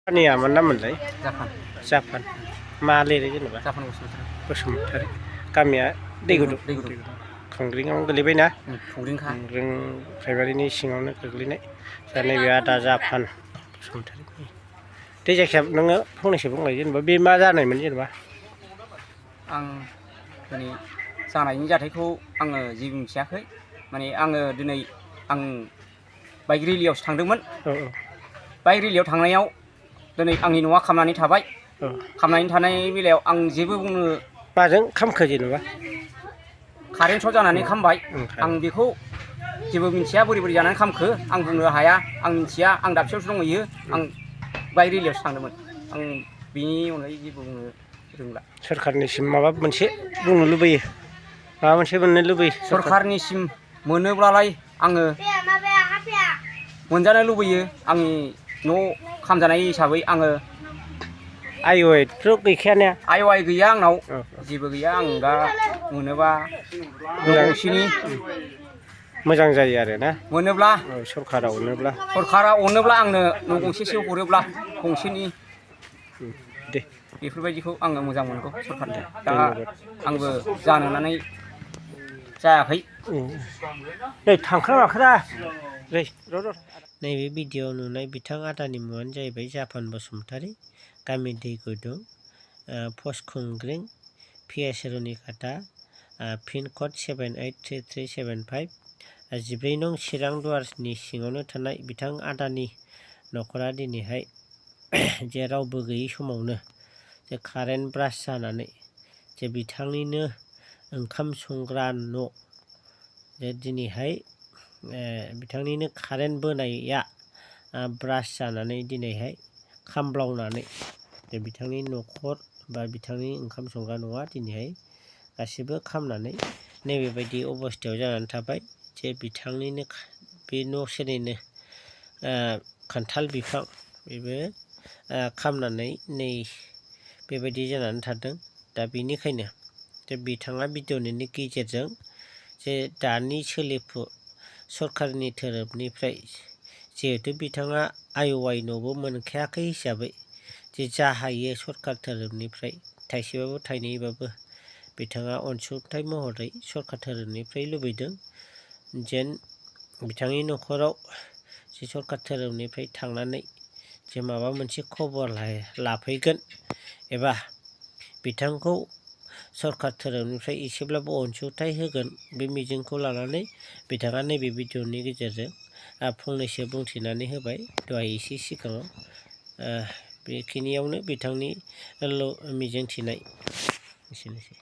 Niya mana mulai? Japan. Japan. Mali lagi nih, Japan Bosumtari. Kami ya Deguduk. Konggringआव गोलैबायना? konggringखा. konggring प्राइमारिनि सिङावनो गोग्लैनाय. जाने बेया दा जापान बसुमतारी. दे जायखिया नोङो फंनैसो बुंलाय जेनेबा बे मा जानायमोन जेनेबा? आं दिनै जानायनि जाथायखौ आङो जेबो मिथियाखै। माने आङो दिनै आं बाइक रेलियावसो थांदोंमोन। बाइक रेलियाव थांनायाव दिनै आंनि न'आ खामनानै थाबाय। खामनानै थानाय बेलायाव आं जेबो बुंनो माजों खामखो जेनेबा? कारेन्ट सर्ट जानानै खामबाय। आं बेखौ जेबो मिथिया बोरै जानानै खामखो आं बुंनो हाया। आं मिथिया आं दाबसेयावसो दंहैयो। आं बाइक रेलियावसो थांदोंमोन। आं बेनि अनगायै जेबो बुंनो रोंला। सरखारनिसिम माबा मोनसे बुंनो लुबैयो? माबा मोनसे मोननो लुबैयो? सरखारनिसिम मोनोब्लालाय आङो मोनजानो लुबैयो। आंनि न' खामजानाय हिसाबै आङो आय गैखायाना? आय गैया आंनाव जेबो गैया। आं दा मोनोबा न' गंसेनि मोजां जायो आरो ना? मोनोब्ला सरखारा अनोब्ला आंनो न' गंसेसो हरोब्ला गंसेनि दे बेफोरबायदिखौ आङो मोजां मोनगौ सरखारनि। दा आंबो जानोनानै जायाखै। नै थांखा माखोरा नैबे भिडिअ नुनाय बिथां आदानि मुङानो जाहैबाय जापान बसुमतारी, गामि दैगुदुं, पस्ट खुंग्रिं, PS रुनिकाटा, पिन कड 783375, 14 नं चिरां दुवारनि सिङावनो थानाय बिथां आदानि न'खरा दिनैहाय जे रावबो गैयै समावनो जे कारेन्ट ब्रास जानानै जे बिथांनिनो ओंखाम संग्रा न' जे दिनैहाय बिथांनिनो कारेन्ट बोनाया ब्रास जानानै दिनैहाय खामब्लावनानै जे बिथांनि न'खर बा बिथांनि ओंखाम संग्रा न'आ दिनैहाय गासिबो खामनानै नैबेबायदि अबस्थायाव जानानै थाबाय। जे बिथांनिनो बे न' सेरनिनो खान्थाल बिफां बेबो खामनानै नै बेबायदि जानानै थादों। दा बेनिखायनो जे बिथाङा भिडिअनि गेजेरजों जे दानि सोलिफु सरकारनि थोरोबनिफ्राय जिहेथु बिथाङा आय न'बो मोनखायाखै हिसाबै जे जा हायो सरकार थोरोबनिफ्राय थाइसेबाबो थाइनैबाबो बिथाङा अनसुंथाइ महरै सरकार थोरोबनिफ्राय लुबैदों जेन बिथांनि न'खराव जे सरकार थोरोबनिफ्राय थांनानै जे माबा मोनसे खबर लाफैगोन एबा बिथांखौ सरकार थोरोबनिफ्राय एसेब्लाबो अनसुंथाइ होगोन बे मिजिंखौ लानानै बिथाङा नैबे भिडिअनि गेजेरजों फंनैसो बुंथिनानै होबाय दहाय एसे सिगाङाव। बेखिनियावनो बिथांनि मिजिंथिनाय एसेनोसै।